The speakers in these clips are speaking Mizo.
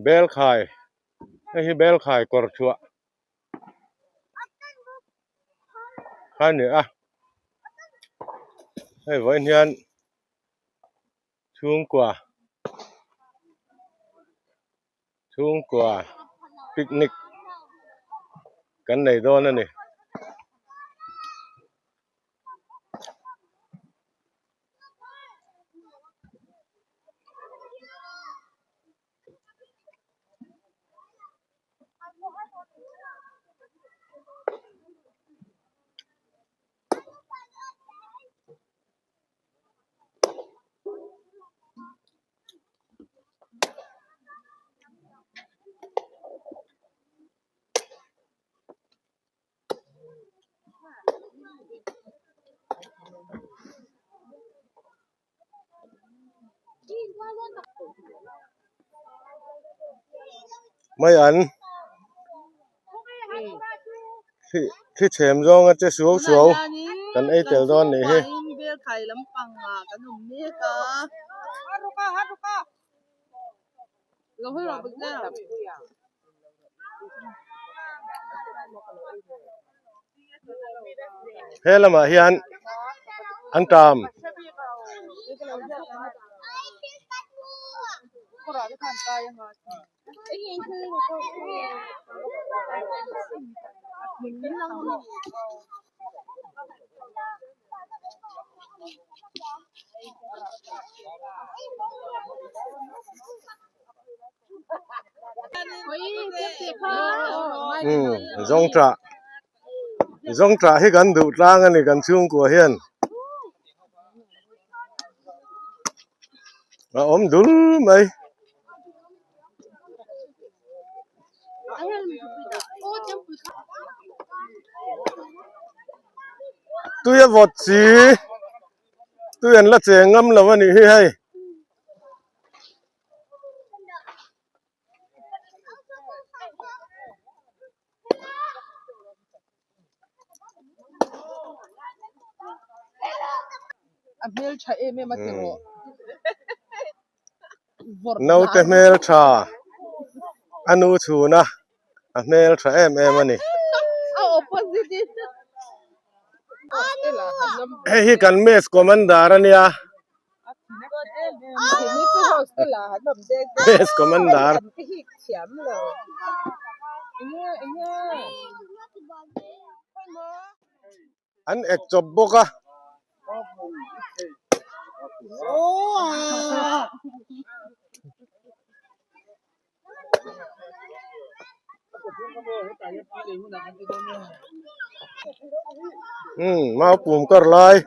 Bel khai hei hi bel khai kawr chhuah kha a ni a hei vawiin hian chhungkua chhungkua picnic kan nei dawn a ni. Mai an thli chhem zawnga che suau suau kan ei tel dawn nih hi. He lamah hian an ṭam. Umm zawngṭah zawngṭah hi kan duh tlang a ni kan chhungkua hian a awm dul mai. Tui a vawt si tui an la cheng ngam lo a nih hi hei. A hmel tha em em a ti rawh. Naute hmel tha a nu chhun a a hmel tha em em a ni. A opposite in. Hei hi kan mess commander a nia. Mess commander. An ek chawp bawk a. Umm mau pum kar lai.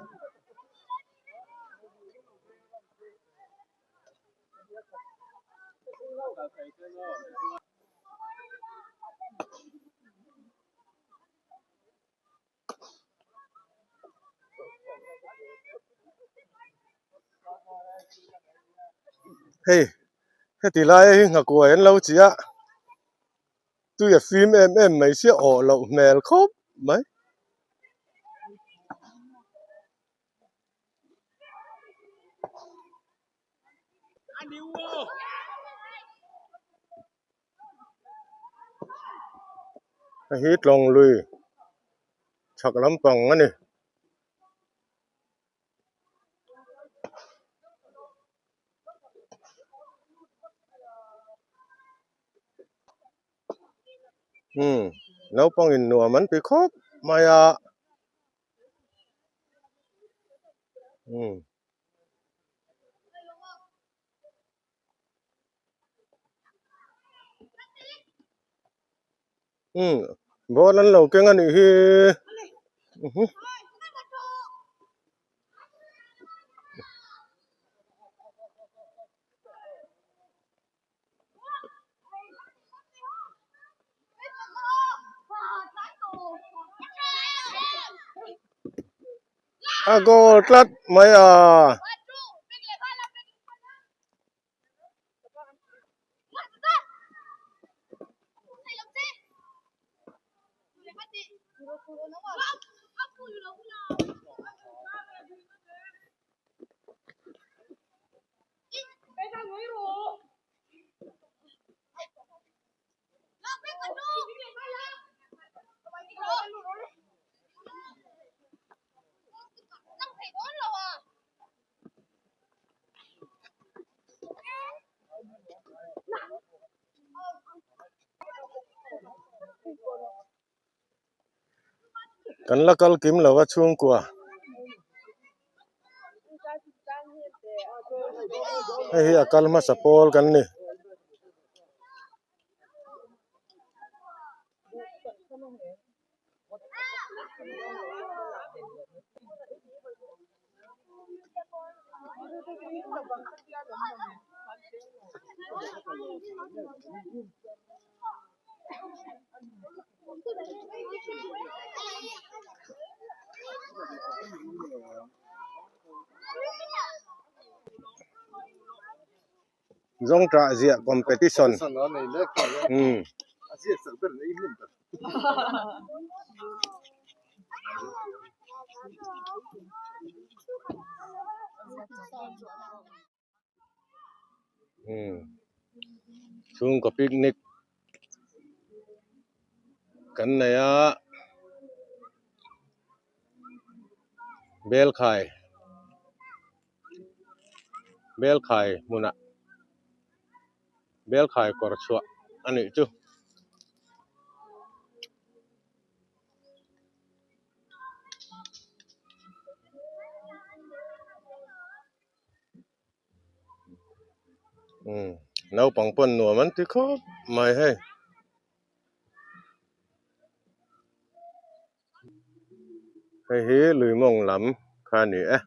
Hei heti lai hi nghakuai an lo chi a tui a fim em em mai sia awh loh hmel khawp mai. Hei hi tlawng lui chhak lampang a ni. Umm naupang in nuam an ti khawp mai a. Umm. Umm ball an lo keng a nih hi A goal tlat mai a. Kan la kal kim lo a chhungkua. Hei hi a kal hmasa pawl kan ni. Zawngṭah ziah competition umm. Umm chhungkaw picnic kan nei a belkhai belkhai hmunah belkhai kawr chhuah a nih chu. Umm naupang pawn nuam an ti khawp mai hei. Hei hi lui mawng lam kha a ni e.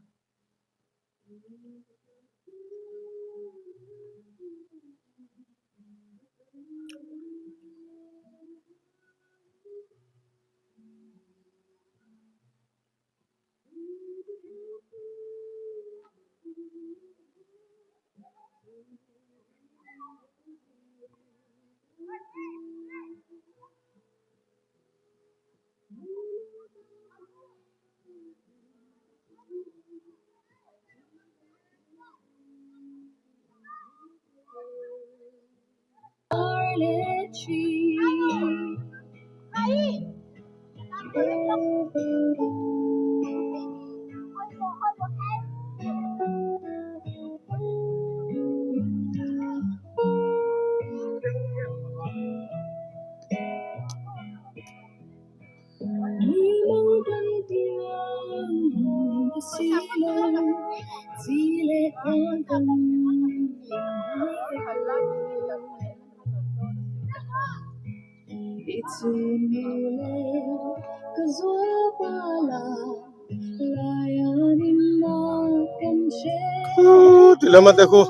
Khuuu ti lama te khu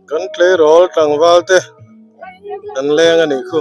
kan tleirawl tlangval te an leng a nih khu.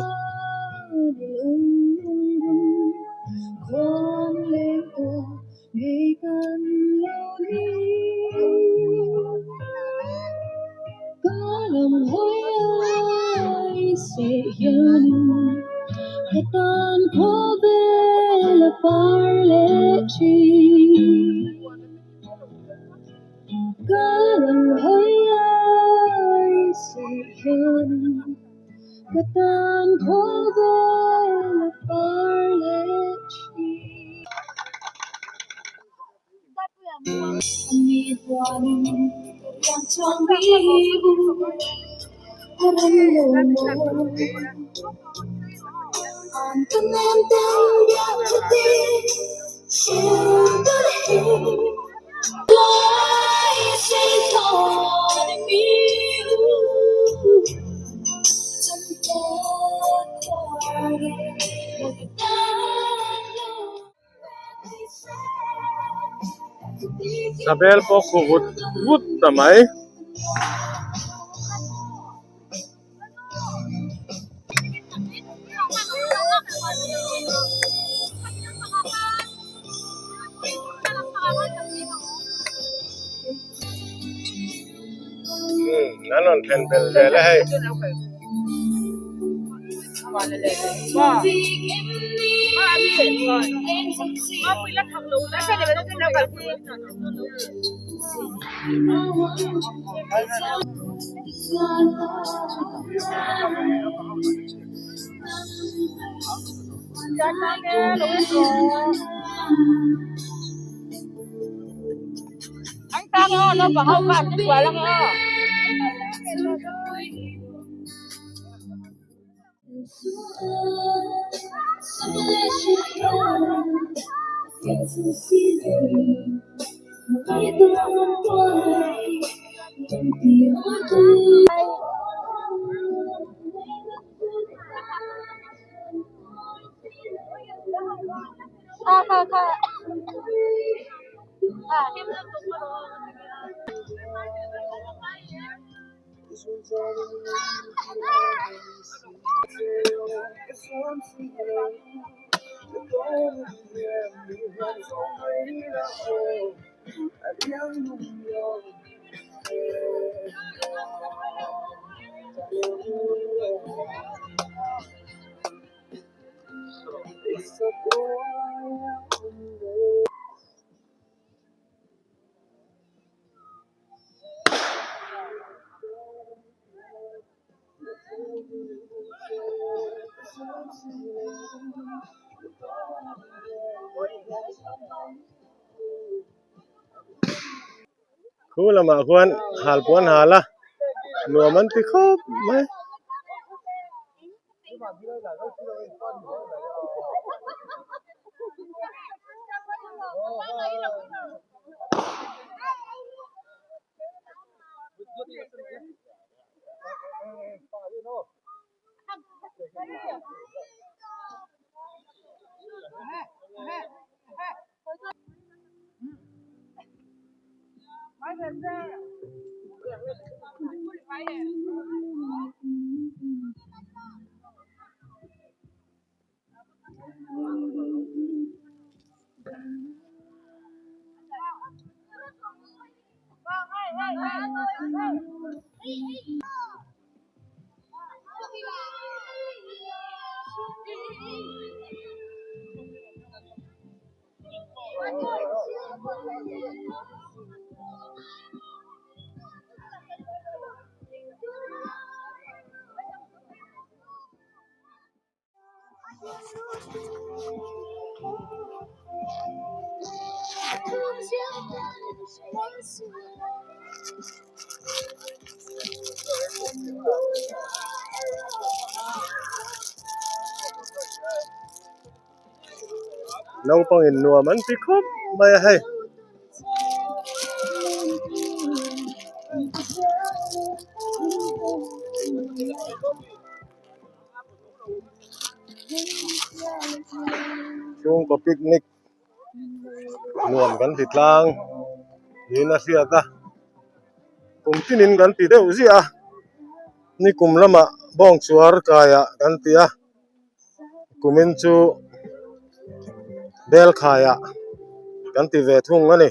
Sabel pawh khu vut vut ta mai. An rawn thlen belh zel a hei. Khu lamah khuan halpuah an hal a nuam an ti khawp mai. Naupang in nuam an ti khawp mai a hei. Chhungkaw picnic nuam kan ti tlang niin a hriat a kum tinin kan ti deuh ziah a nikum lamah bawng chuar kaiah kan ti a kumin chu bel khaiah kan ti ve thung a ni.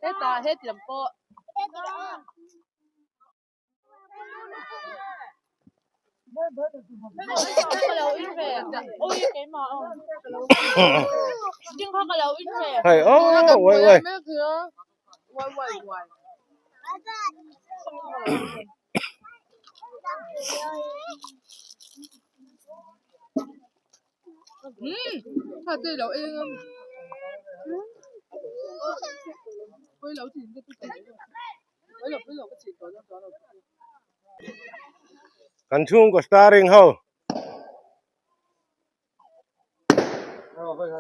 Hetah hetiang pawh. Hei aw uai uai. Kan chhungkaw starring ho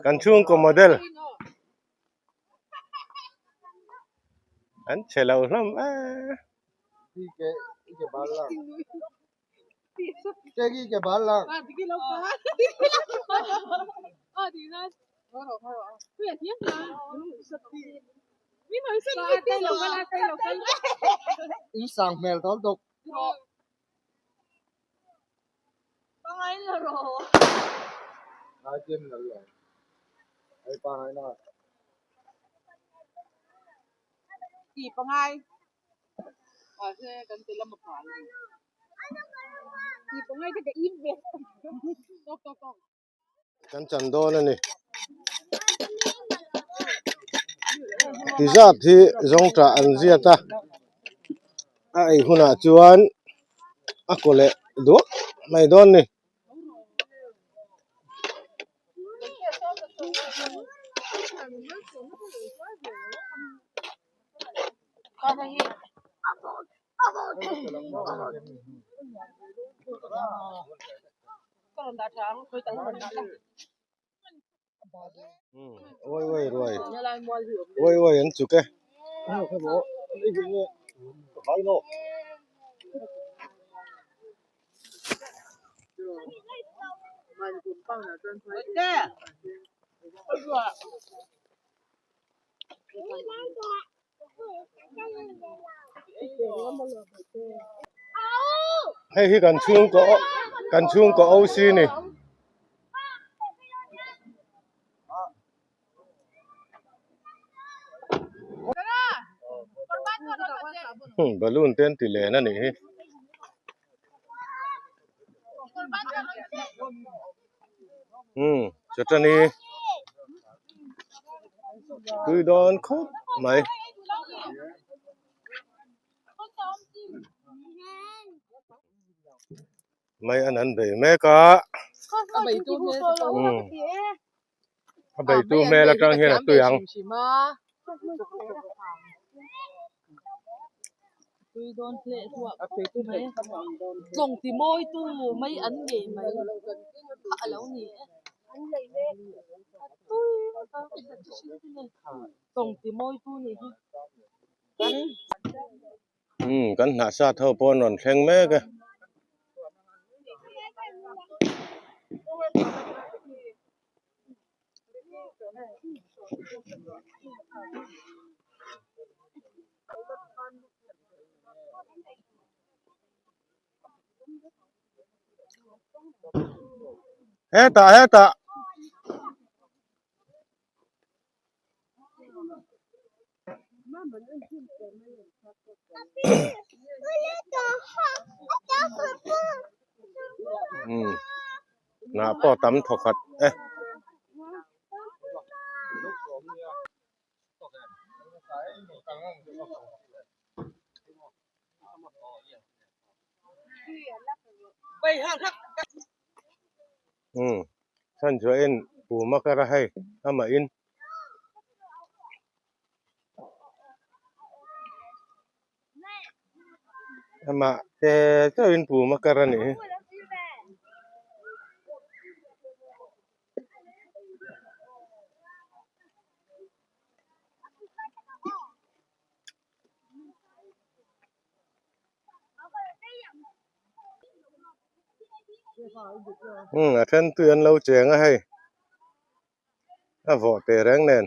kan chhungkaw model an che lo hlawm e. Kan chan dawn a ni. Ti zat hi zawngṭah an ziat a, a ei hunah chuan a kaw leh duak mai dawn a ni. Uai uai ruai uai uai an chuk e. Hei hi kan chhungkaw kan chhungkaw OC ni. Balloon te an ti len a nih hi. Umm chutani tui dawn khawp mai. Mai an an bei mek a. Umm a beitu hmel atang hian a tui ang. Umm kan hnah sat ho pawh an rawn thleng mek e. Hetah hetah. Umm hnah pawh tam thawkhat e. Umm chhan chu a en pum a kar a hei amah in. Amah te chauhin pum a kar a nih hi. Umm a then tui an lo cheng a hei a vawh teh reng nen.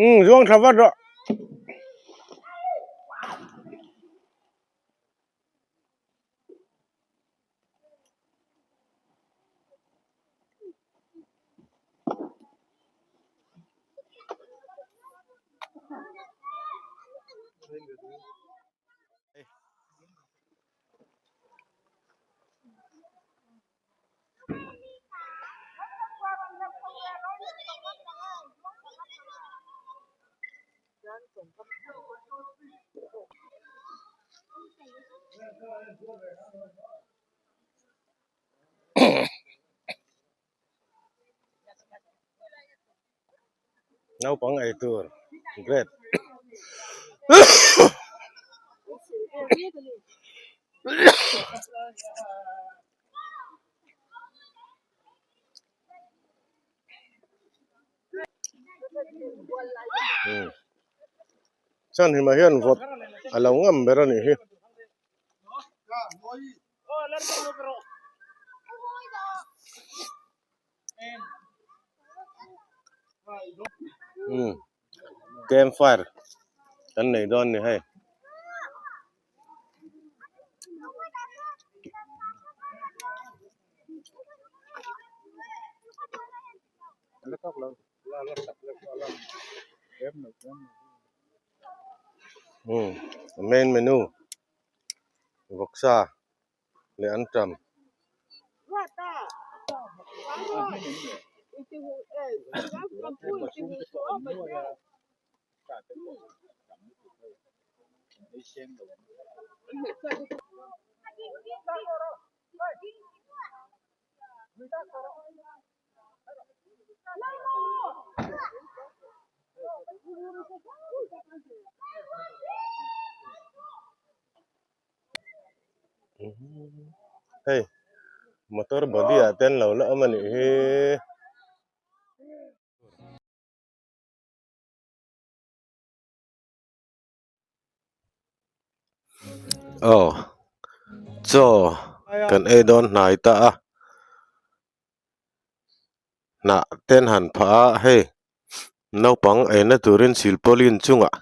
Um zuang tha vat rawh. Naupang ei tur bread Chhanhima hian vawt a lo ngam ber a nih hi. Umm camp fire kan nei dawn a ni hei. Umm main menu vawksa leh an tam. Hei motor body ah te an lo la awm a nih hi. Aw chaw kan ei dawn hnai ta a hnah te an han phah a hei naupang eina turin silpauline chungah.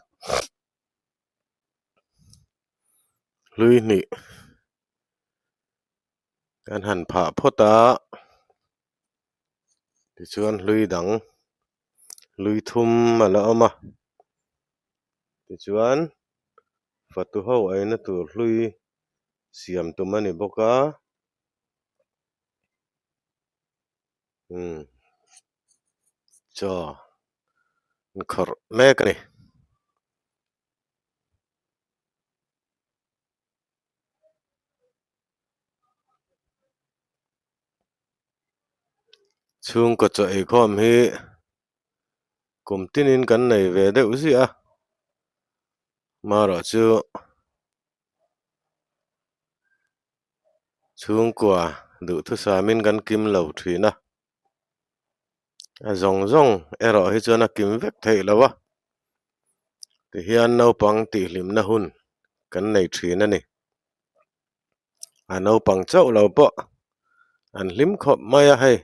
Hlui hnih kan han phah phawt a tichuan hlui dang hlui thum a la awm a tichuan fatu ho eina tur hlui siam tum a ni bawk a umm chaw an khawrh mek a ni. Chhungkaw chaw eikhawm hi kum tinin kan nei ve deuh ziah a marawh chu chhungkua duhthusamin kan kim lo thin a. A zawng zawng erawh hi chuan a kim vek theih lo a tihian naupang tihhlimna hun kan nei thin a ni a naupang chauh lo pawh an hlim khawp mai a hei.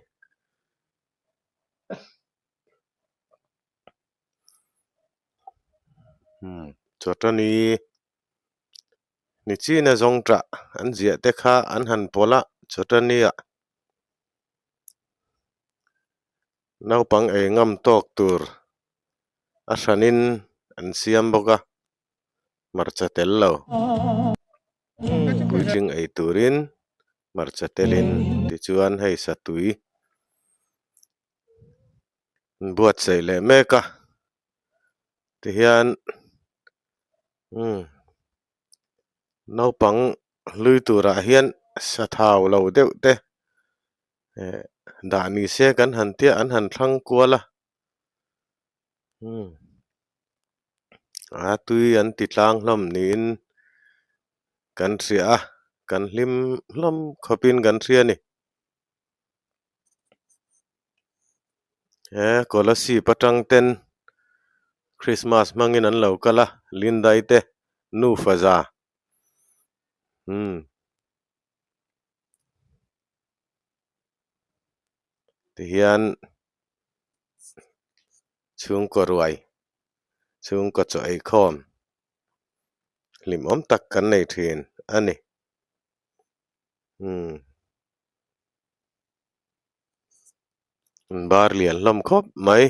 Chawtani ni chin a zawng tah an ziah te kha an han pawlh a chawtani ah. Naupang ei ngam tawk tur a hranin an siam bawk a, hmarcha tel lo. Puitling ei turin hmarcha telin tichuan hei satui an buatsaih leh mek a, tihian umm naupang hlui turah hian sathau lo deuh te eh dah ni se kan han tia an han thlang kual a umm. A tui an ti tlang hlawm niin kan hria a kan hlim hlawm khawpin kan hria a ni. He Kolasib atang ten Christmas hmangin an lo kal a Lindai te nufa za umm. Tihian chhungkaw ruai chhungkaw chaw eikhawm hlimawm tak kan nei thin a ni umm an bar lian hlawm khawp mai.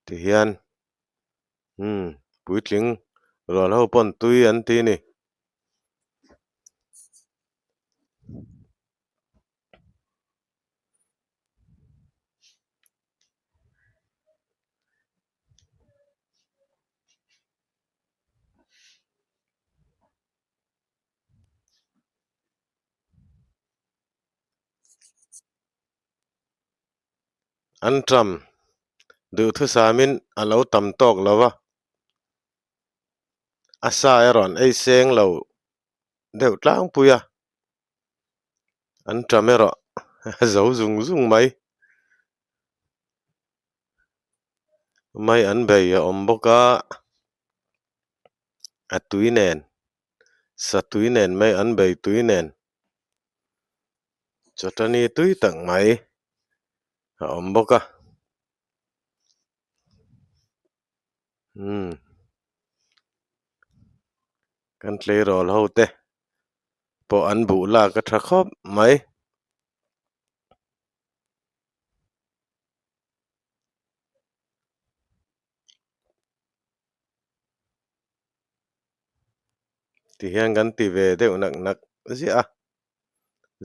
Tihian umm puitling rual ho pawn tui an ti a ni. An ṭam duhthusamin a lo tam tawk lo va, a sa erawh an ei seng lo deuh tlangpui a, an ṭam erawh a zo zung zung mai. Mai an bei a awm bawk a, a tui nen sa tui nen mai an bei tui nen chawtani tui tak mai a awm bawk a umm kan tleirawl ho te pawh an buh lak a tha khawp mai. Ti hian kan ti ve deuh nak nak ziah a,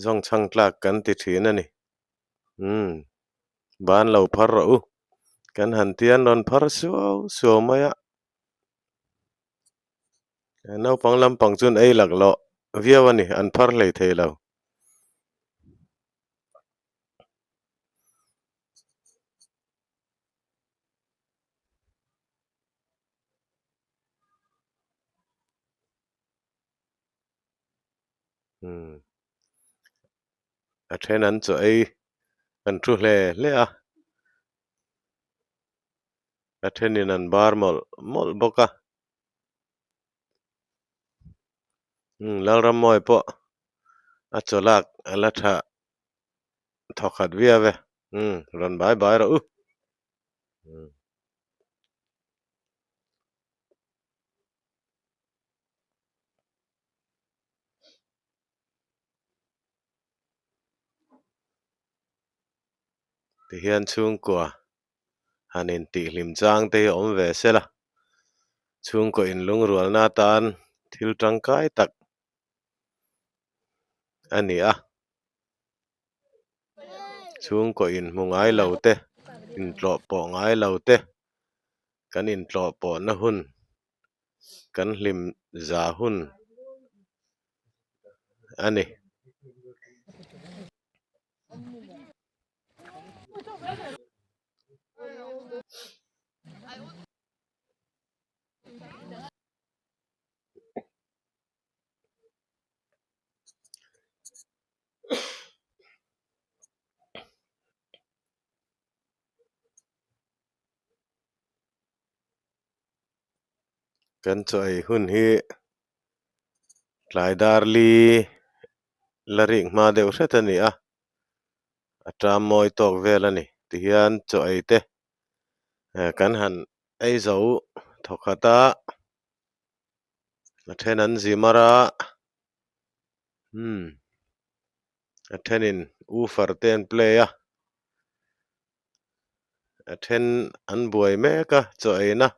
zawng chhang tlak kan ti thin a ni. Umm, ban lo phar rawh u, kan han ti an rawn phar suau suau mai a. Naupang lampang chuan ei laklawh viau a ni, an phar hlei thei lo. Umm a then an chaw ei an thu hle hle a a thenin an bar mawlh mawlh bawk a umm Lalrammawi pawh a chaw lak a la tha thawkhat viau e umm rawn bai bai rawh u. Tihian chhungkua han intihhlim chang te hi a awm ve sela chhungkaw inlungrualna atan thil tangkai tak a ni a. Chhungkaw inhmu ngai lo te, intlawh pawh ngai lo te, kan intlawh pawhna hun, kan hlim za hun a ni. Kan chaw ei hun hi tlai dar li la rik hma deuh hret a ni a, a ṭam mawi tawk vel a ni. Tihian chaw ei te kan han ei zo thawkhat a, a then an zi mar a. Umm a thenin woofer te an play a a then an buai mek a chaw eina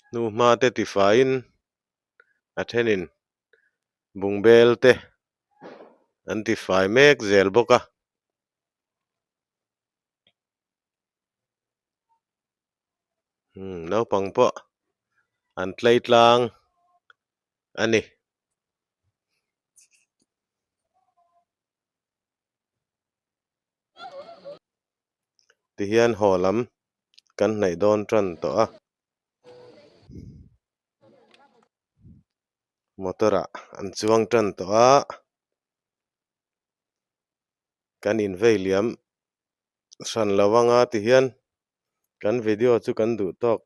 hnuhma te tifaiin a thenin bungbel te an tifai mek zel bawk a. Umm naupang pawh an tlei tlang a ni. Tihian haw lam kan hnaih dawn tan tawh a. Motor ah an chuang tan tawh a. Kan invei liam hran lo anga tihian kan video chu kan duh tawk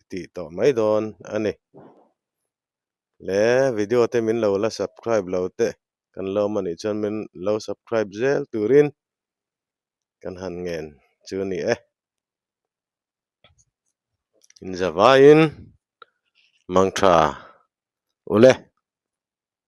tih tawh mai dawn a ni. Le video te min lo la subscribe lo teh kan lo awm anih chuan min lo subscribe zel turin kan han ngen chu a ni e. Inzavaiin mangtha ule.